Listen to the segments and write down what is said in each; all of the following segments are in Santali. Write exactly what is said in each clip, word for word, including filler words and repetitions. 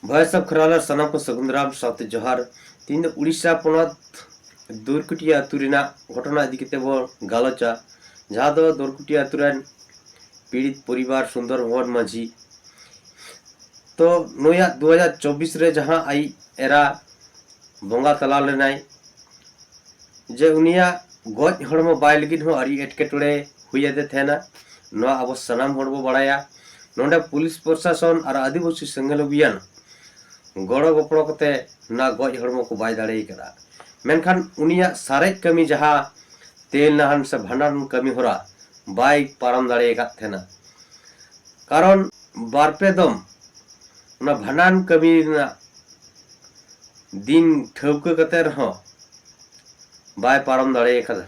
ᱵᱷᱚᱭᱮᱥ ᱚᱯᱷ ᱠᱷᱮᱨᱣᱟᱞ ᱨᱮ ᱥᱟᱱᱟᱢ ᱠᱚ ᱥᱟᱹᱜᱩᱱ ᱫᱟᱨᱟᱢ ᱥᱟᱶᱛᱮ ᱡᱚᱦᱟᱨ᱾ ᱛᱤᱦᱤᱧ ᱫᱚ ᱩᱲᱤᱥᱥᱟ ᱯᱚᱱᱚᱛ ᱫᱩᱨᱠᱩᱴᱤᱭᱟ ᱟᱹᱛᱩ ᱨᱮᱱᱟᱜ ᱜᱷᱚᱴᱚᱱᱟ ᱤᱫᱤ ᱠᱟᱛᱮ ᱵᱚᱱ ᱜᱟᱞᱚᱪᱟ, ᱡᱟᱦᱟᱸ ᱫᱚ ᱫᱩᱨᱠᱩᱴᱤᱭᱟ ᱟᱹᱛᱩ ᱨᱮᱱ ᱯᱤᱲᱤᱛ ᱯᱚᱨᱤᱵᱟᱨ ᱥᱩᱱᱫᱚᱨ ᱢᱳᱦᱚᱱ ᱢᱟᱹᱡᱷᱤ᱾ ᱛᱚ ᱱᱩᱭᱟᱜ ᱫᱩ ᱦᱟᱡᱟᱨ ᱪᱚᱵᱵᱤᱥ ᱨᱮ ᱡᱟᱦᱟᱸ ᱟᱭᱤᱡ ᱮᱨᱟ ᱵᱚᱸᱜᱟ ᱛᱟᱞᱟ ᱞᱮᱱᱟᱭ, ᱡᱮ ᱩᱱᱤᱭᱟᱜ ᱜᱚᱡ ᱦᱚᱲᱢᱚ ᱵᱟᱭ ᱞᱟᱹᱜᱤᱫ ᱦᱚᱸ ᱟᱹᱰᱤ ᱮᱴᱠᱮᱴᱚᱬᱮ ᱦᱩᱭ ᱟᱫᱮ ᱛᱟᱦᱮᱱᱟ᱾ ᱱᱚᱣᱟ ᱟᱵᱚ ᱥᱟᱱᱟᱢ ᱦᱚᱲ ᱵᱚ ᱵᱟᱲᱟᱭᱟ᱾ ᱱᱚᱰᱮ ᱯᱩᱞᱤᱥ ᱯᱨᱚᱥᱟᱥᱚᱱ ᱟᱨ ᱟᱹᱫᱤᱵᱟᱹᱥᱤ ᱥᱮᱸᱜᱮᱞ ᱚᱵᱷᱤᱭᱟᱱ ᱜᱚᱲᱚ ᱜᱚᱯᱚᱲᱚ ᱠᱟᱛᱮ ᱚᱱᱟ ᱜᱚᱡ ᱦᱚᱲᱢᱚ ᱠᱚ ᱵᱟᱭ ᱫᱟᱲᱮ ᱠᱟᱫᱟ᱾ ᱢᱮᱱᱠᱷᱟᱱ ᱩᱱᱤᱭᱟᱜ ᱥᱟᱨᱮᱡ ᱠᱟᱹᱢᱤ, ᱡᱟᱦᱟᱸ ᱛᱮᱞ ᱱᱟᱦᱟᱱ ᱥᱮ ᱵᱷᱟᱸᱰᱟᱱ ᱠᱟᱹᱢᱤ ᱦᱚᱨᱟ, ᱵᱟᱭ ᱯᱟᱨᱚᱢ ᱫᱟᱲᱮ ᱟᱠᱟᱫ ᱛᱟᱦᱮᱱᱟ᱾ ᱠᱟᱨᱚᱱ ᱵᱟᱨᱯᱮ ᱫᱚᱢ ᱚᱱᱟ ᱵᱷᱟᱸᱰᱟᱱ ᱠᱟᱹᱢᱤ ᱨᱮᱱᱟᱜ ᱫᱤᱱ ᱴᱷᱟᱹᱣᱠᱟᱹ ᱠᱟᱛᱮ ᱨᱮᱦᱚᱸ ᱵᱟᱭ ᱯᱟᱨᱚᱢ ᱫᱟᱲᱮ ᱟᱠᱟᱫᱟ᱾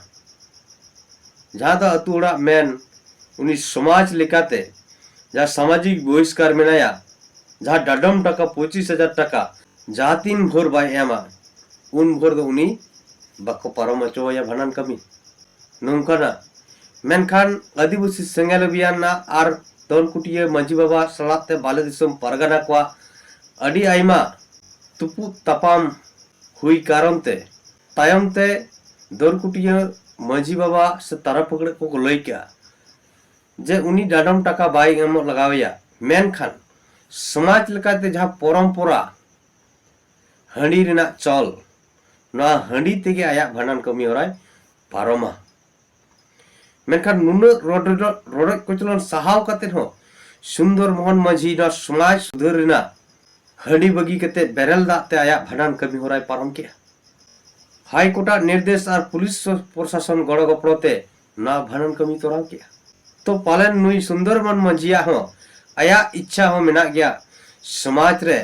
ᱡᱟᱦᱟᱸ ᱫᱚ ᱟᱹᱛᱩ ᱦᱚᱲᱟᱜ ᱢᱮᱱ, ᱩᱱᱤ ᱥᱚᱢᱟᱡᱽ ᱞᱮᱠᱟᱛᱮ ᱡᱟᱦᱟᱸ ᱥᱟᱢᱟᱡᱤᱠ ᱵᱚᱦᱤᱥᱠᱟᱨ ᱢᱮᱱᱟᱭᱟ, ᱡᱟᱦᱟᱸ ᱰᱟᱰᱚᱢ ᱴᱟᱠᱟ ᱯᱚᱸᱪᱤᱥ ᱦᱟᱡᱟᱨ ᱴᱟᱠᱟ ᱡᱟᱦᱟᱸ ᱛᱤᱱ ᱵᱷᱳᱨ ᱵᱟᱭ ᱮᱢᱟ, ᱩᱱ ᱵᱷᱳᱨ ᱫᱚ ᱩᱱᱤ ᱵᱟᱠᱚ ᱯᱟᱨᱚᱢ ᱦᱚᱪᱚ ᱟᱭᱟ ᱵᱷᱟᱸᱰᱟᱱ ᱠᱟᱹᱢᱤ᱾ ᱱᱚᱝᱠᱟᱱᱟᱜ ᱢᱮᱱᱠᱷᱟᱱ ᱟᱹᱫᱤᱵᱟᱹᱥᱤ ᱥᱮᱸᱜᱮᱞ ᱚᱵᱷᱤᱭᱟᱱ ᱨᱮᱱᱟᱜ ᱟᱨ ᱫᱚᱞᱠᱩᱴᱤᱭᱟᱹ ᱢᱟᱹᱡᱷᱤ ᱵᱟᱵᱟ ᱥᱟᱞᱟᱜ ᱛᱮ ᱵᱟᱞᱮ ᱫᱤᱥᱚᱢ ᱯᱟᱨᱜᱟᱱᱟ ᱠᱚᱣᱟᱜ ᱟᱹᱰᱤ ᱟᱭᱢᱟ ᱛᱩᱯᱩᱫ ᱛᱟᱯᱟᱢ ᱦᱩᱭ ᱠᱟᱨᱚᱱ ᱛᱮ, ᱛᱟᱭᱚᱢ ᱛᱮ ᱫᱚᱞᱠᱩᱴᱤᱭᱟᱹ ᱢᱟᱹᱡᱷᱤ ᱵᱟᱵᱟ ᱥᱮ ᱛᱟᱨᱟ ᱯᱷᱟᱹᱠᱲᱟᱹᱜ ᱠᱚᱠᱚ ᱞᱟᱹᱭ ᱠᱮᱜᱼᱟ ᱡᱮ ᱩᱱᱤ ᱰᱟᱰᱚᱢ ᱴᱟᱠᱟ ᱵᱟᱭ ᱮᱢᱚᱜ ᱞᱟᱜᱟᱣᱮᱭᱟ᱾ ᱢᱮᱱᱠᱷᱟᱱ ᱥᱚᱢᱟᱡᱽ ᱞᱮᱠᱟᱛᱮ ᱡᱟᱦᱟᱸ ᱯᱚᱨᱚᱢᱯᱚᱨᱟ ᱦᱟᱺᱰᱤ ᱨᱮᱱᱟᱜ ᱪᱚᱞ, ᱱᱚᱣᱟ ᱦᱟᱺᱰᱤ ᱛᱮᱜᱮ ᱟᱭᱟᱜ ᱵᱷᱟᱸᱰᱟᱱ ᱠᱟᱹᱢᱤ ᱦᱚᱨᱟᱭ ᱯᱟᱨᱚᱢᱟ᱾ ᱢᱮᱱᱠᱷᱟᱱ ᱱᱩᱱᱟᱹᱜ ᱨᱚᱰᱚᱡ, ᱨᱚᱰᱚᱡ ᱠᱚᱪᱞᱚᱱ ᱥᱟᱦᱟᱣ ᱠᱟᱛᱮ ᱦᱚᱸ ᱥᱩᱱᱫᱚᱨ ᱢᱳᱦᱚᱱ ᱢᱟᱹᱡᱷᱤ ᱱᱚᱣᱟ ᱥᱚᱢᱟᱡᱽ ᱥᱩᱫᱷᱟᱹᱨ ᱨᱮᱱᱟᱜ ᱦᱟᱺᱰᱤ ᱵᱟᱹᱜᱤ ᱠᱟᱛᱮ ᱵᱮᱨᱮᱞ ᱫᱟᱜ ᱛᱮ ᱟᱭᱟᱜ ᱵᱷᱟᱸᱰᱟᱱ ᱠᱟᱹᱢᱤ ᱦᱚᱨᱟᱭ ᱯᱟᱨᱚᱢ ᱠᱮᱜᱼᱟ᱾ ᱦᱟᱭ ᱠᱳᱨᱴᱟᱜ ᱱᱤᱨᱫᱮᱥ ᱟᱨ ᱯᱩᱞᱤᱥ ᱯᱨᱚᱥᱟᱥᱚᱱ ᱜᱚᱲᱚ ᱜᱚᱯᱚᱲᱚ ᱛᱮ ᱱᱚᱣᱟ ᱵᱷᱟᱸᱰᱟᱱ ᱠᱟᱹᱢᱤ ᱛᱚᱨᱟᱣ ᱠᱮᱜᱼᱟ᱾ ᱛᱚ ᱯᱟᱞᱮᱱ ᱱᱩᱭ ᱥᱩᱱᱫᱚᱨ ᱢᱳᱦᱚᱱ ᱢᱟᱹᱡᱷᱤᱭᱟᱜ ᱦᱚᱸ ᱟᱭᱟᱜ ᱤᱪᱪᱷᱟ ᱦᱚᱸ ᱢᱮᱱᱟᱜ ᱜᱮᱭᱟ ᱥᱚᱢᱟᱡᱽ ᱨᱮ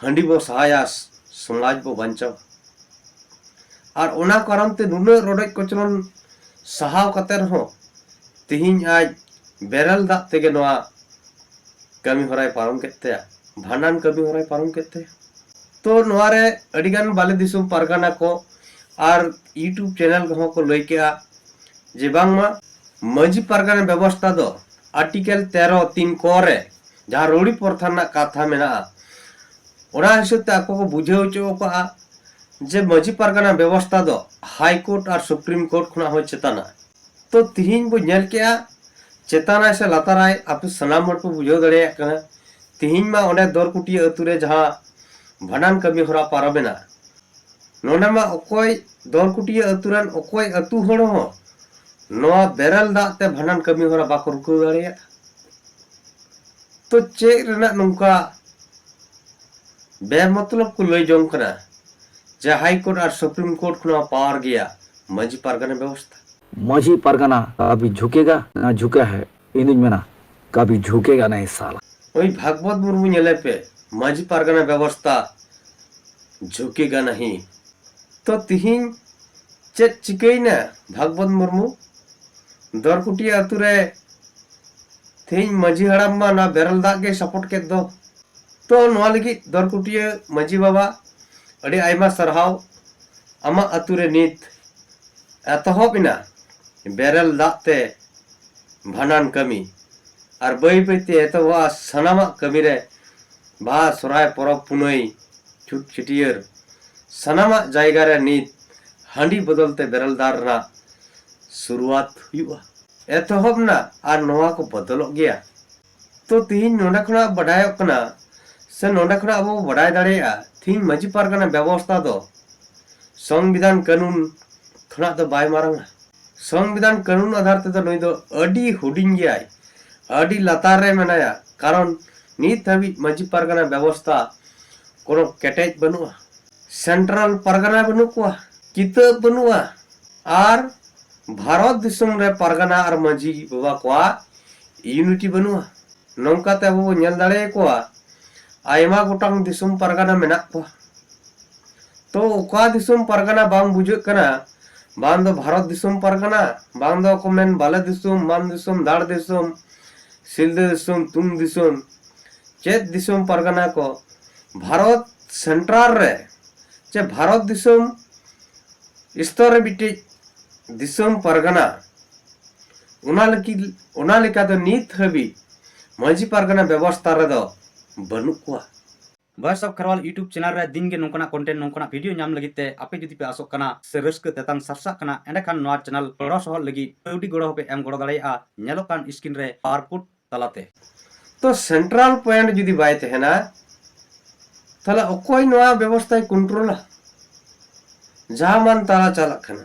ᱦᱟᱺᱰᱤ ᱵᱚ ᱥᱟᱦᱟᱭᱟ, ᱥᱚᱢᱟᱡᱽ ᱵᱚ ᱵᱟᱧᱪᱟᱣᱟ᱾ ᱟᱨ ᱚᱱᱟ ᱠᱟᱨᱚᱱ ᱛᱮ ᱱᱩᱱᱟᱹᱜ ᱨᱚᱰᱚᱡ ᱠᱚᱪᱞᱚᱱ ᱥᱟᱦᱟᱣ ᱠᱟᱛᱮ ᱨᱮᱦᱚᱸ ᱛᱮᱦᱮᱧ ᱟᱡ ᱵᱮᱨᱮᱞ ᱫᱟᱜ ᱛᱮᱜᱮ ᱱᱚᱣᱟ ᱠᱟᱹᱢᱤ ᱦᱚᱨᱟᱭ ᱯᱟᱨᱚᱢ ᱠᱮᱫ ᱛᱟᱭᱟ, ᱵᱷᱟᱸᱰᱟᱱ ᱠᱟᱹᱢᱤ ᱦᱚᱨᱟᱭ ᱯᱟᱨᱚᱢ ᱠᱮᱫ ᱛᱟᱭᱟ᱾ ᱛᱚ ᱱᱚᱣᱟ ᱨᱮ ᱟᱹᱰᱤᱜᱟᱱ ᱵᱟᱞᱮ ᱫᱤᱥᱚᱢ ᱯᱟᱨᱜᱟᱱᱟ ᱠᱚ ᱟᱨ YouTube ᱪᱮᱱᱮᱞ ᱠᱚᱦᱚᱸ ᱠᱚ ᱞᱟᱹᱭ ᱠᱮᱜᱼᱟ ᱡᱮ ᱵᱟᱝᱢᱟ ᱢᱟᱹᱡᱷᱤ ᱯᱟᱨᱜᱟᱱᱟ ᱵᱮᱵᱚᱥᱛᱷᱟ ᱫᱚ ᱟᱨᱴᱤᱠᱮᱞ ᱛᱮᱨᱚ ᱛᱤᱱ ᱠᱚ ᱨᱮ ᱡᱟᱦᱟᱸ ᱨᱩᱲᱤ ᱯᱨᱚᱛᱷᱟ ᱨᱮᱱᱟᱜ ᱠᱟᱛᱷᱟ ᱢᱮᱱᱟᱜᱼᱟ, ᱚᱱᱟ ᱦᱤᱥᱟᱹᱵ ᱛᱮ ᱟᱠᱚ ᱠᱚ ᱵᱩᱡᱷᱟᱹᱣ ᱦᱚᱪᱚ ᱟᱠᱟᱫᱼᱟ ᱡᱮ ᱢᱟᱹᱡᱷᱤ ᱯᱟᱨᱜᱟᱱᱟ ᱵᱮᱵᱚᱥᱛᱷᱟ ᱫᱚ ᱦᱟᱭ ᱠᱳᱨᱴ ᱟᱨ ᱥᱩᱯᱨᱤᱢ ᱠᱳᱨᱴ ᱠᱷᱚᱱᱟᱜ ᱦᱚᱸ ᱪᱮᱛᱟᱱᱟ᱾ ᱛᱚ ᱛᱤᱦᱤᱧ ᱵᱚ ᱧᱮᱞ ᱠᱮᱜᱼᱟ, ᱪᱮᱛᱟᱱᱟᱭ ᱥᱮ ᱞᱟᱛᱟᱨᱟᱭ, ᱟᱯᱮ ᱥᱟᱱᱟᱢ ᱦᱚᱲ ᱯᱮ ᱵᱩᱡᱷᱟᱹᱣ ᱫᱟᱲᱮᱭᱟᱜ ᱠᱟᱱᱟ᱾ ᱛᱤᱦᱤᱧ ᱢᱟ ᱚᱸᱰᱮ ᱫᱚᱨᱠᱩᱴᱤᱭᱟᱹ ᱟᱹᱛᱩ ᱨᱮ ᱡᱟᱦᱟᱸ ᱵᱷᱟᱸᱰᱟᱱ ᱠᱟᱹᱢᱤ ᱦᱚᱨᱟ ᱯᱟᱨᱚᱢᱮᱱᱟ, ᱱᱚᱰᱮ ᱢᱟ ᱚᱠᱚᱭ ᱫᱚᱨᱠᱩᱴᱤᱭᱟᱹ ᱟᱹᱛᱩ ᱨᱮᱱ ᱚᱠᱚᱭ ᱟᱹᱛᱩ ᱦᱚᱲ ᱦᱚᱸ ᱱᱚᱣᱟ ᱵᱮᱨᱮᱞ ᱫᱟᱜ ᱛᱮ ᱵᱷᱟᱸᱰᱟᱱ ᱠᱟᱹᱢᱤ ᱦᱚᱨᱟ ᱵᱟᱠᱚ ᱨᱩᱠᱟᱹᱣ ᱫᱟᱲᱮᱭᱟᱜᱼᱟ᱾ ᱛᱚ ᱪᱮᱫ ᱨᱮᱱᱟᱜ ᱱᱚᱝᱠᱟ ᱵᱮᱢᱚᱛᱞᱚᱵ ᱠᱚ ᱞᱟᱹᱭ ᱡᱚᱝ ᱠᱟᱱᱟ ᱡᱮ ᱦᱟᱭ ᱠᱳᱨᱴ ᱟᱨ ᱥᱩᱯᱨᱤᱢ ᱠᱳᱨᱴ ᱠᱷᱚᱱ ᱦᱚᱸ ᱯᱟᱣᱟᱨ ᱜᱮᱭᱟ ᱢᱟᱹᱡᱷᱤ ᱯᱟᱨᱜᱟᱱᱟ ᱵᱮᱵᱚᱥᱛᱷᱟ? ᱢᱟᱹᱡᱷᱤ ᱯᱟᱨᱜᱟᱱᱟ ᱠᱟᱵᱷᱤ ᱡᱷᱩᱠᱮᱜᱟ ᱱᱟ ᱡᱷᱩᱠᱟ ᱦᱮ, ᱤᱧ ᱫᱩᱧ ᱢᱮᱱᱟ ᱠᱟᱵᱷᱤ ᱡᱷᱩᱠᱮᱜᱟ ᱱᱟᱦᱤ ᱥᱟᱞᱟ᱾ ᱳᱭ ᱵᱷᱟᱜᱽᱵᱚᱛ ᱢᱩᱨᱢᱩ ᱧᱮᱞᱮ ᱯᱮ, ᱢᱟᱹᱡᱷᱤ ᱯᱟᱨᱜᱟᱱᱟ ᱵᱮᱵᱚᱥᱛᱷᱟ ᱡᱷᱩᱠᱮᱜᱟ ᱱᱟᱦᱤ᱾ ᱛᱚ ᱛᱤᱦᱤᱧ ᱪᱮᱫ ᱪᱤᱠᱟᱹᱭᱮᱱᱟ ᱵᱷᱟᱜᱽᱵᱚᱛ ᱢᱩᱨᱢᱩ? ᱫᱚᱨᱠᱩᱴᱤᱭᱟᱹ ᱟᱹᱛᱩ ᱨᱮ ᱛᱤᱦᱤᱧ ᱢᱟᱹᱡᱷᱤ ᱦᱟᱲᱟᱢ ᱢᱟ ᱱᱚᱣᱟ ᱵᱮᱨᱮᱞ ᱫᱟᱜ ᱜᱮᱭ ᱥᱟᱯᱳᱨᱴ ᱠᱮᱫ ᱫᱚ᱾ ᱛᱚ ᱱᱚᱣᱟ ᱞᱟᱹᱜᱤᱫ ᱫᱚᱨᱠᱩᱴᱤᱭᱟᱹ ᱢᱟᱹᱡᱷᱤ ᱵᱟᱵᱟ, ᱟᱹᱰᱤ ᱟᱭᱢᱟ ᱥᱟᱨᱦᱟᱣ᱾ ᱟᱢᱟᱜ ᱟᱹᱛᱩ ᱨᱮ ᱱᱤᱛ ᱮᱛᱚᱦᱚᱵ ᱮᱱᱟ ᱵᱮᱨᱮᱞ ᱫᱟᱜ ᱛᱮ ᱵᱷᱟᱸᱰᱟᱱ ᱠᱟᱹᱢᱤ, ᱟᱨ ᱵᱟᱹᱭ ᱵᱟᱹᱭ ᱛᱮ ᱮᱛᱚᱦᱚᱵᱚᱜᱼᱟ ᱥᱟᱱᱟᱢᱟᱜ ᱠᱟᱹᱢᱤ ᱨᱮ, ᱵᱟᱦᱟ, ᱥᱚᱨᱦᱟᱭ, ᱯᱚᱨᱚᱵᱽ, ᱯᱩᱱᱟᱹᱭ, ᱪᱷᱩᱛ ᱪᱷᱟᱹᱴᱭᱟᱹᱨ, ᱥᱟᱱᱟᱢᱟᱜ ᱡᱟᱭᱜᱟ ᱨᱮ ᱱᱤᱛ ᱦᱟᱺᱰᱤ ᱵᱚᱫᱚᱞ ᱛᱮ ᱵᱮᱨᱮᱞ ᱫᱟᱜ ᱨᱮᱱᱟᱜ ᱥᱩᱨᱩᱣᱟᱛ ᱦᱩᱭᱩᱜᱼᱟ, ᱮᱛᱚᱦᱚᱵ ᱮᱱᱟ᱾ ᱟᱨ ᱱᱚᱣᱟ ᱠᱚ ᱵᱚᱫᱚᱞᱚᱜ ᱜᱮᱭᱟ᱾ ᱛᱚ ᱛᱤᱦᱤᱧ ᱱᱚᱰᱮ ᱠᱷᱚᱱᱟᱜ ᱵᱟᱰᱟᱭᱚᱜ ᱠᱟᱱᱟ, ᱥᱮ ᱱᱚᱰᱮ ᱠᱷᱚᱱᱟᱜ ᱟᱵᱚ ᱵᱚ ᱵᱟᱰᱟᱭ ᱫᱟᱲᱮᱭᱟᱜᱼᱟ, ᱛᱤᱦᱤᱧ ᱢᱟᱹᱡᱷᱤ ᱯᱟᱨᱜᱟᱱᱟ ᱵᱮᱵᱚᱥᱛᱷᱟ ᱫᱚ ᱥᱚᱝᱵᱤᱫᱷᱟᱱ ᱠᱟᱹᱱᱩᱱ ᱠᱷᱚᱱᱟᱜ ᱫᱚ ᱵᱟᱭ ᱢᱟᱨᱟᱝᱟ᱾ ᱥᱚᱝᱵᱤᱫᱷᱟᱱ ᱠᱟᱹᱱᱩᱱ ᱟᱫᱷᱟᱨ ᱛᱮᱫᱚ ᱱᱩᱭ ᱫᱚ ᱟᱹᱰᱤ ᱦᱩᱰᱤᱧ ᱜᱮᱭᱟᱭ, ᱟᱹᱰᱤ ᱞᱟᱛᱟᱨ ᱨᱮ ᱢᱮᱱᱟᱭᱟ᱾ ᱠᱟᱨᱚᱱ ᱱᱤᱛ ᱦᱟᱹᱵᱤᱡ ᱢᱟᱹᱡᱷᱤ ᱯᱟᱨᱜᱟᱱᱟ ᱵᱮᱵᱚᱥᱛᱷᱟ ᱠᱳᱱᱳ ᱠᱮᱴᱮᱡ ᱵᱟᱹᱱᱩᱜᱼᱟ, ᱥᱮᱱᱴᱨᱟᱞ ᱯᱟᱨᱜᱟᱱᱟ ᱵᱟᱹᱱᱩᱜ ᱠᱚᱣᱟ, ᱠᱤᱛᱟᱹᱵ ᱵᱟᱹᱱᱩᱜᱼᱟ, ᱟᱨ ᱵᱷᱟᱨᱚᱛ ᱫᱤᱥᱚᱢ ᱨᱮ ᱯᱟᱨᱜᱟᱱᱟ ᱟᱨ ᱢᱟᱹᱡᱷᱤ ᱵᱟᱵᱟ ᱠᱚᱣᱟᱜ ᱤᱭᱩᱱᱤᱴᱤ ᱵᱟᱹᱱᱩᱜᱼᱟ᱾ ᱱᱚᱝᱠᱟᱛᱮ ᱟᱵᱚ ᱵᱚᱱ ᱧᱮᱞ ᱫᱟᱲᱮᱭᱟᱠᱚᱣᱟ, ᱟᱭᱢᱟ ᱜᱚᱴᱟᱝ ᱫᱤᱥᱚᱢ ᱯᱟᱨᱜᱟᱱᱟ ᱢᱮᱱᱟᱜ ᱠᱚᱣᱟ᱾ ᱛᱚ ᱚᱠᱟ ᱫᱤᱥᱚᱢ ᱯᱟᱨᱜᱟᱱᱟ ᱵᱟᱝ ᱵᱩᱡᱷᱟᱹᱜ ᱠᱟᱱᱟ, ᱵᱟᱝ ᱫᱚ ᱵᱷᱟᱨᱚᱛ ᱫᱤᱥᱚᱢ ᱯᱟᱨᱜᱟᱱᱟ, ᱵᱟᱝ ᱫᱚ ᱠᱚ ᱢᱮᱱ ᱵᱟᱞᱮ ᱫᱤᱥᱚᱢ, ᱢᱟᱱ ᱫᱤᱥᱚᱢ, ᱫᱟᱲ ᱫᱤᱥᱚᱢ, ᱥᱤᱞᱫᱟᱹ ᱫᱤᱥᱚᱢ, ᱛᱩᱝ ᱫᱤᱥᱚᱢ, ᱪᱮᱫ ᱫᱤᱥᱚᱢ ᱯᱟᱨᱜᱟᱱᱟ ᱠᱚ ᱵᱷᱟᱨᱚᱛ ᱥᱮᱱᱴᱨᱟᱞ ᱨᱮ ᱪᱮ ᱵᱷᱟᱨᱚᱛ ᱫᱤᱥᱚᱢ ᱥᱛᱚᱨ ᱨᱮ ᱢᱤᱫᱴᱤᱡ ᱫᱤᱥᱚᱢ ᱯᱟᱨᱜᱟᱱᱟ, ᱚᱱᱟ ᱞᱟᱹᱜᱤᱫ, ᱚᱱᱟ ᱞᱮᱠᱟ ᱫᱚ ᱱᱤᱛ ᱦᱟᱹᱵᱤᱡ ᱢᱟᱹᱡᱷᱤ ᱯᱟᱨᱜᱟᱱᱟ ᱵᱮᱵᱚᱥᱛᱷᱟ ᱨᱮᱫᱚ ᱵᱟᱹᱱᱩᱜ ᱠᱚᱣᱟ᱾ Voice of Kharwal YouTube channel ᱨᱮ ᱫᱤᱱ ᱜᱮ ᱱᱚᱝᱠᱟᱱᱟᱜ content, ᱱᱚᱝᱠᱟᱱᱟᱜ video ᱧᱟᱢ ᱞᱟᱹᱜᱤᱫ ᱛᱮ ᱟᱯᱮ ᱡᱩᱫᱤ ᱯᱮ ᱟᱥᱚᱜ ᱠᱟᱱᱟ ᱥᱮ ᱨᱟᱹᱥᱠᱟᱹ ᱛᱮᱛᱟᱝ ᱥᱟᱨᱥᱟᱜ ᱠᱟᱱᱟ, ᱮᱸᱰᱮᱠᱷᱟᱱ ᱱᱚᱣᱟ channel ᱜᱚᱲᱚ ᱥᱚᱦᱚᱫ ᱞᱟᱹᱜᱤᱫ ᱠᱟᱹᱣᱰᱤ ᱜᱚᱲᱚ ᱦᱚᱸᱯᱮ ᱮᱢ ᱜᱚᱲᱚ ᱫᱟᱲᱮᱭᱟᱜᱼᱟ᱾ ᱧᱮᱞᱚᱜ ᱠᱟᱱ screen ᱨᱮ QR code ᱛᱟᱞᱟᱛᱮ᱾ ᱛᱚ central point ᱡᱩᱫᱤ ᱵᱟᱭ ᱛᱟᱦᱮᱱᱟ, ᱛᱟᱦᱞᱮ ᱚᱠᱚᱭ ᱱᱚᱣᱟ ᱵᱮᱵᱚᱥᱛᱷᱟᱭ controlᱟ? ᱡᱟᱦᱟᱸ ᱢᱟᱱ ᱛᱟᱞᱟ ᱪᱟᱞᱟᱜ ᱠᱟᱱᱟ᱾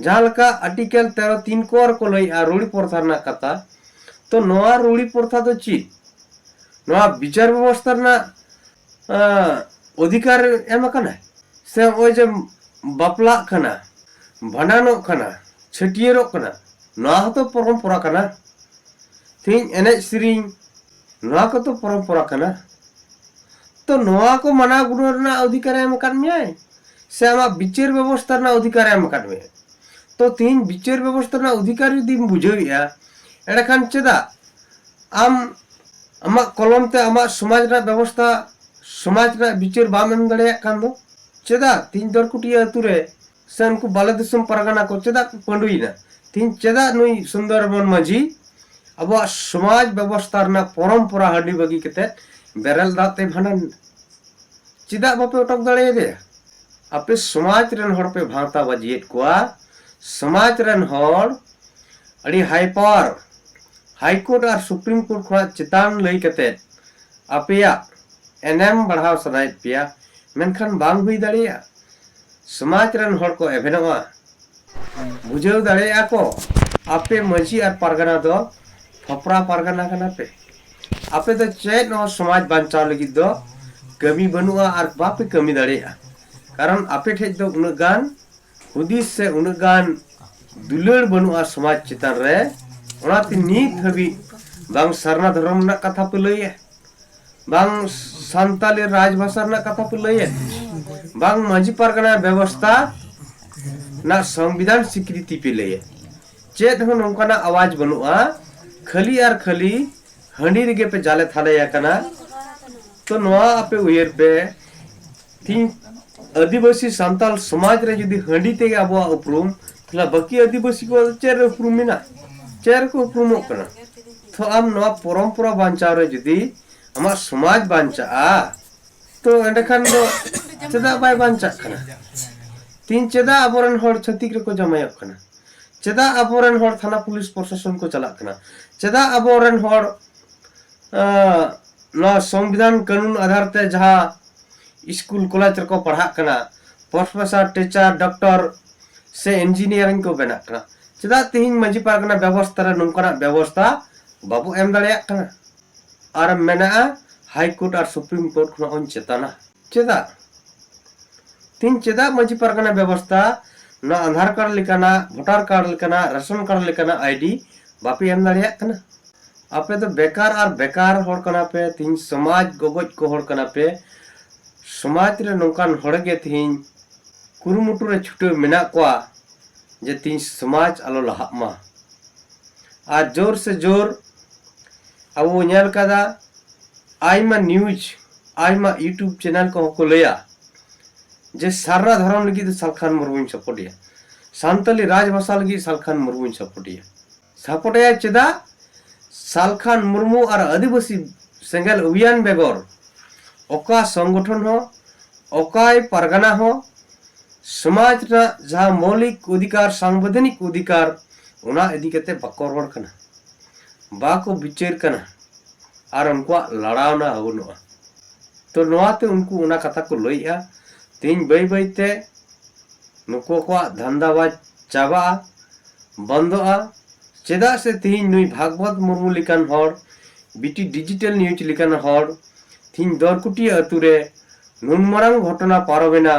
ᱡᱟᱦᱟᱸ ᱞᱮᱠᱟ Article ᱛᱮᱨᱚ ᱛᱤᱱ ᱠᱚ ᱨᱮᱠᱚ ᱞᱟᱹᱭᱮᱜᱼᱟ ᱨᱩᱲᱤ ᱯᱨᱚᱛᱷᱟ ᱨᱮᱱᱟᱜ ᱠᱟᱛᱷᱟ, ᱛᱚ ᱱᱚᱣᱟ ᱨᱩᱲᱤ ᱯᱨᱚᱛᱷᱟ ᱫᱚ ᱪᱮᱫ? ᱱᱚᱣᱟ ᱵᱤᱪᱟᱨ ᱵᱮᱵᱚᱥᱛᱷᱟ ᱨᱮᱱᱟᱜ, ᱟᱸ, ᱚᱫᱷᱤᱠᱟᱨ ᱮᱢ ᱟᱠᱟᱱᱟ? ᱥᱮ ᱱᱚᱜᱼᱚᱭ ᱡᱮ ᱵᱟᱯᱞᱟᱜ ᱠᱟᱱᱟ, ᱵᱷᱟᱸᱰᱟᱱᱚᱜ ᱠᱟᱱᱟ, ᱪᱷᱟᱹᱴᱭᱟᱹᱨᱚᱜ ᱠᱟᱱᱟ, ᱱᱚᱣᱟ ᱦᱚᱸᱛᱚ ᱯᱚᱨᱚᱢᱯᱚᱨᱟ ᱠᱟᱱᱟ᱾ ᱛᱮᱦᱮᱧ ᱮᱱᱮᱡ ᱥᱮᱨᱮᱧ, ᱱᱚᱣᱟ ᱠᱚᱛᱚ ᱯᱚᱨᱚᱢᱯᱚᱨᱟ ᱠᱟᱱᱟ᱾ ᱛᱚ ᱱᱚᱣᱟ ᱠᱚ ᱢᱟᱱᱟᱣ ᱜᱩᱱᱟᱹᱣ ᱨᱮᱱᱟᱜ ᱚᱫᱷᱤᱠᱟᱨ ᱮ ᱮᱢ ᱟᱠᱟᱫ ᱢᱮᱭᱟᱭ, ᱥᱮ ᱟᱢᱟᱜ ᱵᱤᱪᱟᱹᱨ ᱵᱮᱵᱚᱥᱛᱷᱟ ᱨᱮᱱᱟᱜ ᱚᱫᱷᱤᱠᱟᱨ ᱮ ᱮᱢ ᱟᱠᱟᱫ ᱢᱮᱭᱟ? ᱛᱚ ᱛᱮᱦᱮᱧ ᱵᱤᱪᱟᱹᱨ ᱵᱮᱵᱚᱥᱛᱷᱟ ᱨᱮᱱᱟᱜ ᱚᱫᱷᱤᱠᱟᱨ ᱡᱩᱫᱤᱢ ᱵᱩᱡᱷᱟᱹᱣᱮᱫᱼᱟ, ᱮᱸᱰᱮᱠᱷᱟᱱ ᱪᱮᱫᱟᱜ ᱟᱢ ᱟᱢᱟᱜ ᱠᱚᱞᱚᱢ ᱛᱮ ᱟᱢᱟᱜ ᱥᱚᱢᱟᱡᱽ ᱨᱮᱱᱟᱜ ᱵᱮᱵᱚᱥᱛᱷᱟ, ᱥᱚᱢᱟᱡᱽ ᱨᱮᱱᱟᱜ ᱵᱤᱪᱟᱹᱨ ᱵᱟᱢ ᱮᱢ ᱫᱟᱲᱮᱭᱟᱜ ᱠᱟᱱ ᱫᱚ? ᱪᱮᱫᱟᱜ ᱛᱮᱦᱮᱧ ᱫᱚᱨᱠᱩᱴᱤᱭᱟᱹ ᱟᱹᱛᱩ ᱨᱮ ᱥᱮ ᱩᱱᱠᱩ ᱵᱟᱞᱮ ᱫᱤᱥᱚᱢ ᱯᱟᱨᱜᱟᱱᱟ ᱠᱚ ᱪᱮᱫᱟᱜ ᱠᱚ ᱯᱟᱺᱰᱩᱭᱮᱱᱟ? ᱛᱮᱦᱮᱧ ᱪᱮᱫᱟᱜ ᱱᱩᱭ ᱥᱩᱱᱫᱚᱨ ᱢᱚᱱ ᱢᱟᱹᱡᱷᱤ ᱟᱵᱚᱣᱟᱜ ᱥᱚᱢᱟᱡᱽ ᱵᱮᱵᱚᱥᱛᱷᱟ ᱨᱮᱱᱟᱜ ᱯᱚᱨᱚᱢᱯᱚᱨᱟ ᱦᱟᱺᱰᱤ ᱵᱟᱹᱜᱤ ᱠᱟᱛᱮ ᱵᱮᱨᱮᱞ ᱫᱟᱜ ᱛᱮ ᱵᱷᱟᱸᱰᱟᱱ ᱮᱱᱟ? ᱪᱮᱫᱟᱜ ᱵᱟᱯᱮ ᱚᱴᱚᱠ ᱫᱟᱲᱮᱭᱟᱫᱮᱭᱟ? ᱟᱯᱮ ᱥᱚᱢᱟᱡᱽ ᱨᱮᱱ ᱦᱚᱲ ᱯᱮ ᱵᱷᱟᱶᱛᱟ ᱵᱟᱹᱡᱤᱭᱮᱫ ᱠᱚᱣᱟ᱾ ᱥᱚᱢᱟᱡᱽ ᱨᱮᱱ ᱦᱚᱲ ᱟᱹᱰᱤ high power, High Court ᱟᱨ Supreme Court ᱠᱷᱚᱱᱟᱜ ᱪᱮᱛᱟᱱ ᱞᱟᱹᱭ ᱠᱟᱛᱮ ᱟᱯᱮᱭᱟᱜ ᱮᱱᱮᱢ ᱵᱟᱲᱦᱟᱣ ᱥᱟᱱᱟᱭᱮᱫ ᱯᱮᱭᱟ, ᱢᱮᱱᱠᱷᱟᱱ ᱵᱟᱝ ᱦᱩᱭ ᱫᱟᱲᱮᱭᱟᱜᱼᱟ᱾ ᱥᱚᱢᱟᱡᱽ ᱨᱮᱱ ᱦᱚᱲ ᱠᱚ ᱮᱵᱷᱮᱱᱚᱜᱼᱟ, ᱵᱩᱡᱷᱟᱹᱣ ᱫᱟᱲᱮᱭᱟᱜᱼᱟ ᱠᱚ ᱟᱯᱮ ᱢᱟᱹᱡᱷᱤ ᱟᱨ ᱯᱟᱨᱜᱟᱱᱟ ᱫᱚ ᱯᱷᱚᱯᱨᱟ ᱯᱟᱨᱜᱟᱱᱟ ᱠᱟᱱᱟ ᱯᱮ᱾ ᱟᱯᱮ ᱫᱚ ᱪᱮᱫ ᱦᱚᱸ ᱥᱚᱢᱟᱡᱽ ᱵᱟᱧᱪᱟᱣ ᱞᱟᱹᱜᱤᱫ ᱫᱚ ᱠᱟᱹᱢᱤ ᱵᱟᱹᱱᱩᱜᱼᱟ ᱟᱨ ᱵᱟᱯᱮ ᱠᱟᱹᱢᱤ ᱫᱟᱲᱮᱭᱟᱜᱼᱟ, ᱠᱟᱨᱚᱱ ᱟᱯᱮ ᱴᱷᱮᱡ ᱫᱚ ᱩᱱᱟᱹᱜ ᱜᱟᱱ ᱦᱩᱫᱤᱥ ᱥᱮ ᱩᱱᱟᱹᱜ ᱜᱟᱱ ᱫᱩᱞᱟᱹᱲ ᱵᱟᱹᱱᱩᱜᱼᱟ ᱥᱚᱢᱟᱡᱽ ᱪᱮᱛᱟᱱ ᱨᱮ᱾ ᱚᱱᱟᱛᱮ ᱱᱤᱛ ᱦᱟᱹᱵᱤᱡ ᱵᱟᱝ ᱥᱟᱨᱱᱟ ᱫᱷᱚᱨᱚᱢ ᱨᱮᱱᱟᱜ ᱠᱟᱛᱷᱟ ᱯᱮ ᱞᱟᱹᱭᱟ, ᱵᱟᱝ ᱥᱟᱱᱛᱟᱞᱤ ᱨᱟᱡᱽᱵᱷᱟᱥᱟ ᱨᱮᱱᱟᱜ ᱠᱟᱛᱷᱟ ᱯᱮ ᱞᱟᱹᱭᱟ, ᱵᱟᱝ ᱢᱟᱹᱡᱷᱤ ᱯᱟᱨᱜᱟᱱᱟ ᱵᱮᱵᱚᱥᱛᱷᱟ ᱨᱮᱱᱟᱜ ᱥᱚᱝᱵᱤᱫᱷᱟᱱ ᱥᱤᱠᱨᱤᱛᱤ ᱯᱮ ᱞᱟᱹᱭᱟ᱾ ᱪᱮᱫ ᱦᱚᱸ ᱱᱚᱝᱠᱟᱱᱟᱜ ᱟᱣᱟᱡᱽ ᱵᱟᱹᱱᱩᱜᱼᱟ᱾ ᱠᱷᱟᱹᱞᱤ ᱟᱨ ᱠᱷᱟᱹᱞᱤ ᱦᱟᱺᱰᱤ ᱨᱮᱜᱮ ᱯᱮ ᱡᱟᱞᱮ ᱛᱷᱟᱞᱮ ᱟᱠᱟᱱᱟ᱾ ᱛᱚ ᱱᱚᱣᱟ ᱟᱯᱮ ᱩᱭᱦᱟᱹᱨ ᱯᱮ, ᱛᱤᱦᱤᱧ ᱟᱹᱫᱤᱵᱟᱹᱥᱤ ᱥᱟᱱᱛᱟᱞ ᱥᱚᱢᱟᱡᱽ ᱨᱮ ᱡᱩᱫᱤ ᱦᱟᱺᱰᱤ ᱛᱮᱜᱮ ᱟᱵᱚᱣᱟᱜ ᱩᱯᱨᱩᱢ, ᱛᱟᱦᱞᱮ ᱵᱟᱹᱠᱤ ᱟᱹᱫᱤᱵᱟᱹᱥᱤ ᱠᱚ ᱪᱮᱫ ᱨᱮ ᱩᱯᱨᱩᱢ ᱢᱮᱱᱟᱜ? ᱪᱮᱫ ᱨᱮᱠᱚ ᱩᱯᱨᱩᱢᱚᱜ ᱠᱟᱱᱟ? ᱛᱚ ᱟᱢ ᱱᱚᱣᱟ ᱯᱚᱨᱚᱢᱯᱚᱨᱟ ᱵᱟᱧᱪᱟᱣ ᱨᱮ ᱡᱩᱫᱤ ᱟᱢᱟᱜ ᱥᱚᱢᱟᱡᱽ ᱵᱟᱧᱪᱟᱜᱼᱟ, ᱛᱚ ᱮᱸᱰᱮᱠᱷᱟᱱ ᱫᱚ ᱪᱮᱫᱟᱜ ᱵᱟᱭ ᱵᱟᱧᱪᱟᱜ ᱠᱟᱱᱟ? ᱛᱤᱦᱤᱧ ᱪᱮᱫᱟᱜ ᱟᱵᱚᱨᱮᱱ ᱦᱚᱲ ᱪᱷᱟᱹᱛᱤᱠ ᱨᱮᱠᱚ ᱡᱟᱶᱟᱭᱚᱜ ᱠᱟᱱᱟ? ᱪᱮᱫᱟᱜ ᱟᱵᱚᱨᱮᱱ ᱦᱚᱲ ᱛᱷᱟᱱᱟ ᱯᱩᱞᱤᱥ ᱯᱨᱚᱥᱟᱥᱚᱱ ᱠᱚ ᱪᱟᱞᱟᱜ ᱠᱟᱱᱟ? ᱪᱮᱫᱟᱜ ᱟᱵᱚᱨᱮᱱ ᱦᱚᱲ ᱟᱸ, ᱱᱚᱣᱟ ᱥᱚᱝᱵᱤᱫᱷᱟᱱ ᱠᱟᱹᱱᱩᱱ ᱟᱫᱷᱟᱨ ᱛᱮ ᱡᱟᱦᱟᱸ ᱥᱠᱩᱞ ᱠᱚᱞᱮᱡᱽ ᱨᱮᱠᱚ ᱯᱟᱲᱦᱟᱜ ᱠᱟᱱᱟ, ᱯᱨᱚᱯᱷᱮᱥᱚᱨ, ᱴᱤᱪᱟᱨ, ᱰᱚᱠᱴᱚᱨ ᱥᱮ ᱤᱧᱡᱤᱱᱤᱭᱟᱨᱤᱝ ᱠᱚ ᱵᱮᱱᱟᱜ ᱠᱟᱱᱟ, ᱪᱮᱫᱟᱜ ᱛᱮᱦᱮᱧ ᱢᱟᱹᱡᱷᱤ ᱯᱟᱨᱜᱟᱱᱟ ᱵᱮᱵᱚᱥᱛᱷᱟ ᱨᱮ ᱱᱚᱝᱠᱟᱱᱟᱜ ᱵᱮᱵᱚᱥᱛᱷᱟ ᱵᱟᱵᱚ ᱮᱢ ᱫᱟᱲᱮᱭᱟᱜ ᱠᱟᱱᱟ? ᱟᱨ ᱢᱮᱱᱟᱜᱼᱟ, ᱦᱟᱭ ᱠᱳᱨᱴ ᱟᱨ ᱥᱩᱯᱨᱤᱢ ᱠᱳᱨᱴ ᱠᱷᱚᱱᱟᱜ ᱵᱚᱱ ᱪᱮᱛᱟᱱᱟ᱾ ᱪᱮᱫᱟᱜ? ᱛᱤᱦᱤᱧ ᱪᱮᱫᱟᱜ ᱢᱟᱹᱡᱷᱤ ᱯᱟᱨᱜᱟᱱᱟ ᱵᱮᱵᱚᱥᱛᱷᱟ ᱱᱚᱣᱟ ᱟᱫᱷᱟᱨ ᱠᱟᱨᱰ ᱞᱮᱠᱟᱱᱟᱜ, ᱵᱷᱳᱴᱟᱨ ᱠᱟᱨᱰ ᱞᱮᱠᱟᱱᱟᱜ, ᱨᱮᱥᱚᱱ ᱠᱟᱨᱰ ᱞᱮᱠᱟᱱᱟᱜ ᱟᱭᱰᱤ ᱵᱟᱯᱮ ᱮᱢ ᱫᱟᱲᱮᱭᱟᱜ ᱠᱟᱱᱟ? ᱟᱯᱮ ᱫᱚ ᱵᱮᱠᱟᱨ ᱟᱨ ᱵᱮᱠᱟᱨ ᱦᱚᱲ ᱠᱟᱱᱟ ᱯᱮ᱾ ᱛᱤᱦᱤᱧ ᱥᱚᱢᱟᱡᱽ ᱜᱚᱜᱚᱡ ᱠᱚ ᱦᱚᱲ ᱠᱟᱱᱟ ᱯᱮ᱾ ᱥᱚᱢᱟᱡᱽ ᱨᱮ ᱱᱚᱝᱠᱟᱱ ᱦᱚᱲ ᱜᱮ ᱛᱤᱦᱤᱧ ᱠᱩᱨᱩᱢᱩᱴᱩ ᱨᱮ ᱪᱷᱩᱴᱟᱹᱣ ᱢᱮᱱᱟᱜ ᱠᱚᱣᱟ ᱡᱮ ᱛᱤᱦᱤᱧ ᱥᱚᱢᱟᱡᱽ ᱟᱞᱚ ᱞᱟᱦᱟᱜ ᱢᱟ᱾ ᱟᱨ ᱡᱳᱨ ᱥᱮ ᱡᱳᱨ ᱟᱵᱚ ᱵᱚ ᱧᱮᱞ ᱠᱟᱫᱟ, ᱟᱭᱢᱟ ᱱᱤᱭᱩᱡᱽ, ᱟᱭᱢᱟ ᱤᱭᱩᱴᱩᱵᱽ ᱪᱮᱱᱮᱞ ᱠᱚᱦᱚᱸ ᱠᱚ ᱞᱟᱹᱭᱟ ᱡᱮ ᱥᱟᱨᱱᱟ ᱫᱷᱚᱨᱚᱢ ᱞᱟᱹᱜᱤᱫ ᱫᱚ ᱥᱟᱞᱠᱷᱟᱱ ᱢᱩᱨᱢᱩᱧ ᱥᱟᱯᱳᱨᱴ ᱮᱭᱟ, ᱥᱟᱱᱛᱟᱞᱤ ᱨᱟᱡᱽ ᱵᱷᱟᱥᱟ ᱞᱟᱹᱜᱤᱫ ᱥᱟᱞᱠᱷᱟᱱ ᱢᱩᱨᱢᱩᱧ ᱥᱟᱯᱳᱨᱴ ᱮᱭᱟ᱾ ᱥᱟᱯᱳᱨᱴ ᱮᱭᱟ ᱪᱮᱫᱟᱜ? ᱥᱟᱞᱠᱷᱟᱱ ᱢᱩᱨᱢᱩ ᱟᱨ ᱟᱹᱫᱤᱵᱟᱹᱥᱤ ᱥᱮᱸᱜᱮᱞ ᱚᱵᱷᱤᱭᱟᱱ ᱵᱮᱜᱚᱨ ᱚᱠᱟ ᱥᱚᱝᱜᱚᱴᱷᱚᱱ ᱦᱚᱸ, ᱚᱠᱟᱭ ᱯᱟᱨᱜᱟᱱᱟ ᱦᱚᱸ ᱥᱚᱢᱟᱡᱽ ᱨᱮᱱᱟᱜ ᱡᱟᱦᱟᱸ ᱢᱳᱣᱞᱤᱠ ᱚᱫᱷᱤᱠᱟᱨ, ᱥᱟᱝᱵᱤᱫᱷᱟᱱᱤᱠ ᱚᱫᱷᱤᱠᱟᱨ, ᱚᱱᱟ ᱤᱫᱤ ᱠᱟᱛᱮ ᱵᱟᱠᱚ ᱨᱚᱲ ᱠᱟᱱᱟ, ᱵᱟᱠᱚ ᱵᱤᱪᱟᱹᱨ ᱠᱟᱱᱟ, ᱟᱨ ᱩᱱᱠᱩᱣᱟᱜ ᱞᱟᱲᱟᱣᱱᱟ ᱵᱟᱹᱱᱩᱜᱼᱟ᱾ ᱛᱚ ᱱᱚᱣᱟᱛᱮ ᱩᱱᱠᱩ ᱚᱱᱟ ᱠᱟᱛᱷᱟ ᱠᱚ ᱞᱟᱹᱭᱮᱜᱼᱟ᱾ ᱛᱮᱦᱮᱧ ᱵᱟᱹᱭ ᱵᱟᱹᱭᱛᱮ ᱱᱩᱠᱩ ᱠᱚᱣᱟᱜ ᱫᱷᱟᱱᱫᱟ ᱵᱟᱭ ᱪᱟᱵᱟᱜᱼᱟ, ᱵᱚᱱᱫᱚᱜᱼᱟ᱾ ᱪᱮᱫᱟᱜ ᱥᱮ ᱛᱮᱦᱮᱧ ᱱᱩᱭ ᱵᱷᱟᱜᱽᱵᱚᱛ ᱢᱩᱨᱢᱩ ᱞᱮᱠᱟᱱ ᱦᱚᱲ, ᱵᱤᱴᱤ ᱰᱤᱡᱤᱴᱟᱞ ᱱᱤᱭᱩᱡᱽ ᱞᱮᱠᱟᱱ ᱦᱚᱲ ᱛᱮᱦᱮᱧ ᱫᱚᱨᱠᱩᱴᱤᱭᱟᱹ ᱟᱹᱛᱩ ᱨᱮ ᱱᱩᱱ ᱢᱟᱨᱟᱝ ᱜᱷᱚᱴᱚᱱᱟ ᱯᱟᱨᱚᱢᱮᱱᱟ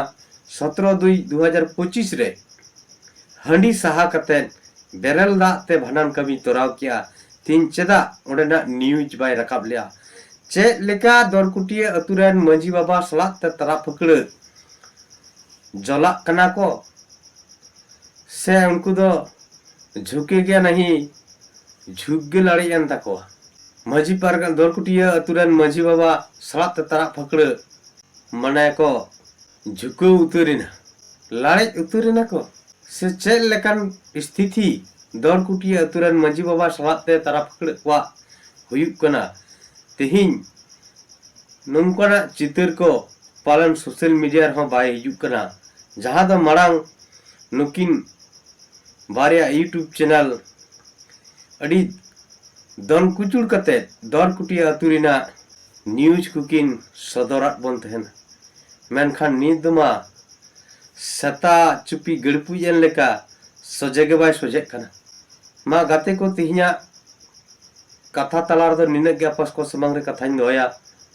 ᱥᱚᱛᱨᱚ ᱫᱩᱭ ᱫᱩ ᱦᱟᱡᱟᱨ ᱯᱚᱸᱪᱤᱥ ᱨᱮ ᱦᱟᱺᱰᱤ ᱥᱟᱦᱟ ᱠᱟᱛᱮ ᱵᱮᱨᱮᱞ ᱫᱟᱜ ᱛᱮ ᱵᱷᱟᱸᱰᱟᱱ ᱠᱟᱹᱢᱤ ᱛᱚᱨᱟᱣ ᱠᱮᱜᱼᱟ᱾ ᱛᱮᱦᱮᱧ ᱪᱮᱫᱟᱜ ᱚᱸᱰᱮᱱᱟᱜ ᱱᱤᱭᱩᱡᱽ ᱵᱟᱭ ᱨᱟᱠᱟᱵ ᱞᱮᱜᱼᱟ? ᱪᱮᱫ ᱞᱮᱠᱟ ᱫᱚᱨᱠᱩᱴᱤᱭᱟᱹ ᱟᱹᱛᱩ ᱨᱮᱱ ᱢᱟᱹᱡᱷᱤ ᱵᱟᱵᱟ ᱥᱟᱞᱟᱜ ᱛᱮ ᱛᱟᱨᱟ ᱯᱷᱟᱹᱠᱲᱟᱹ ᱡᱚᱞᱟᱜ ᱠᱟᱱᱟ ᱠᱚ, ᱥᱮ ᱩᱱᱠᱩ ᱫᱚ ᱡᱷᱩᱠᱮ ᱜᱮ ᱱᱟᱦᱤ ᱡᱷᱩᱠ ᱜᱮ ᱞᱟᱲᱮᱡ ᱮᱱ ᱛᱟᱠᱚᱣᱟ? ᱢᱟᱹᱡᱷᱤ ᱯᱟᱨᱜᱟᱱᱟ, ᱫᱚᱨᱠᱩᱴᱤᱭᱟᱹ ᱟᱹᱛᱩ ᱨᱮᱱ ᱢᱟᱹᱡᱷᱤ ᱵᱟᱵᱟ ᱥᱟᱞᱟᱜ ᱛᱮ ᱛᱟᱨᱟ ᱯᱷᱟᱹᱠᱲᱟᱹ ᱢᱟᱱᱮ ᱠᱚ ᱡᱷᱩᱠᱟᱹᱣ ᱩᱛᱟᱹᱨᱮᱱᱟ, ᱞᱟᱲᱮᱡ ᱩᱛᱟᱹᱨᱮᱱᱟ ᱠᱚ᱾ ᱥᱮ ᱪᱮᱫ ᱞᱮᱠᱟᱱ ᱥᱛᱷᱤᱛᱤ ᱫᱚᱨᱠᱩᱴᱤᱭᱟᱹ ᱟᱹᱛᱩ ᱨᱮᱱ ᱢᱟᱹᱡᱷᱤ ᱵᱟᱵᱟ ᱥᱟᱞᱟᱜ ᱛᱮ ᱛᱟᱨᱟ ᱯᱷᱟᱹᱠᱲᱟᱹ ᱠᱚᱣᱟᱜ ᱦᱩᱭᱩᱜ ᱠᱟᱱᱟ? ᱛᱮᱦᱮᱧ ᱱᱚᱝᱠᱟᱱᱟᱜ ᱪᱤᱛᱟᱹᱨ ᱠᱚ ᱯᱟᱞᱮᱱ ᱥᱳᱥᱟᱞ ᱢᱤᱰᱤᱭᱟ ᱨᱮᱦᱚᱸ ᱵᱟᱭ ᱦᱤᱡᱩᱜ ᱠᱟᱱᱟ, ᱡᱟᱦᱟᱸ ᱫᱚ ᱢᱟᱲᱟᱝ ᱱᱩᱠᱤᱱ ᱵᱟᱨᱭᱟ ᱤᱭᱩᱴᱩᱵᱽ ᱪᱮᱱᱮᱞ ᱟᱹᱰᱤ ᱫᱚᱱ ᱠᱩᱪᱩᱲ ᱠᱟᱛᱮ ᱫᱚᱨᱠᱩᱴᱤᱭᱟᱹ ᱟᱹᱛᱩ ᱨᱮᱱᱟᱜ ᱱᱤᱭᱩᱡᱽ ᱠᱚᱠᱤᱱ ᱥᱚᱫᱚᱨᱟᱫ ᱵᱚᱱ ᱛᱟᱦᱮᱱᱟ᱾ ᱢᱮᱱᱠᱷᱟᱱ ᱱᱤᱛ ᱫᱚ ᱢᱟ ᱥᱮᱛᱟ ᱪᱩᱯᱤ ᱜᱟᱹᱲᱯᱩᱡ ᱮᱱ ᱞᱮᱠᱟ ᱥᱚᱡᱷᱮ ᱜᱮ ᱵᱟᱭ ᱥᱚᱡᱷᱮᱜ ᱠᱟᱱᱟ᱾ ᱢᱟ ᱜᱟᱛᱮ ᱠᱚ, ᱛᱮᱦᱮᱧᱟᱜ ᱠᱟᱛᱷᱟ ᱛᱟᱞᱟ ᱨᱮᱫᱚ ᱱᱤᱱᱟᱹᱜ ᱜᱮ ᱟᱯᱮ ᱠᱚ ᱥᱟᱢᱟᱝ ᱨᱮ ᱠᱟᱛᱷᱟᱧ ᱫᱚᱦᱚᱭᱟ,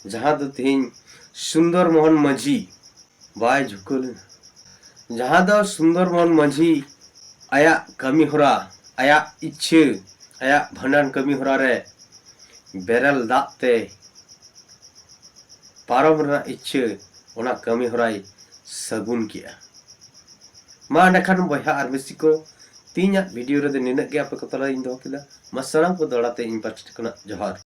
ᱡᱟᱦᱟᱸ ᱫᱚ ᱛᱮᱦᱮᱧ ᱥᱩᱱᱫᱚᱨ ᱢᱳᱦᱚᱱ ᱢᱟᱹᱡᱷᱤ ᱵᱟᱭ ᱡᱷᱩᱠᱟᱹᱣ ᱞᱮᱱᱟ᱾ ᱡᱟᱦᱟᱸ ᱫᱚ ᱥᱩᱱᱫᱚᱨ ᱢᱳᱦᱚᱱ ᱢᱟᱹᱡᱷᱤ ᱟᱭᱟᱜ ᱠᱟᱹᱢᱤ ᱦᱚᱨᱟ, ᱟᱭᱟᱜ ᱤᱪᱪᱷᱟᱹ, ᱟᱭᱟᱜ ᱵᱷᱟᱸᱰᱟᱱ ᱠᱟᱹᱢᱤ ᱦᱚᱨᱟ ᱨᱮ ᱵᱮᱨᱮᱞ ᱫᱟᱜ ᱛᱮ ᱯᱟᱨᱚᱢ ᱨᱮᱱᱟᱜ ᱤᱪᱪᱷᱟᱹ, ᱚᱱᱟ ᱠᱟᱹᱢᱤ ᱦᱚᱨᱟᱭ ᱥᱟᱹᱜᱩᱱ ᱠᱮᱜᱼᱟ᱾ ᱢᱟ ᱮᱸᱰᱮᱠᱷᱟᱱ ᱵᱚᱭᱦᱟ ᱟᱨ ᱢᱤᱥᱤ ᱠᱚ, ᱛᱮᱦᱮᱧᱟᱜ ᱵᱷᱤᱰᱤᱭᱳ ᱨᱮᱫᱚ ᱱᱤᱱᱟᱹᱜ ᱜᱮ ᱟᱯᱮ ᱠᱚ ᱛᱟᱞᱟᱨᱤᱧ ᱫᱚᱦᱚ ᱠᱮᱫᱟ᱾ ᱢᱟ ᱥᱟᱱᱟᱢ ᱠᱚ ᱫᱟᱲᱟᱛᱮ ᱤᱧ ᱯᱟᱥᱴᱟ ᱠᱷᱚᱱᱟᱜ ᱡᱚᱦᱟᱨ᱾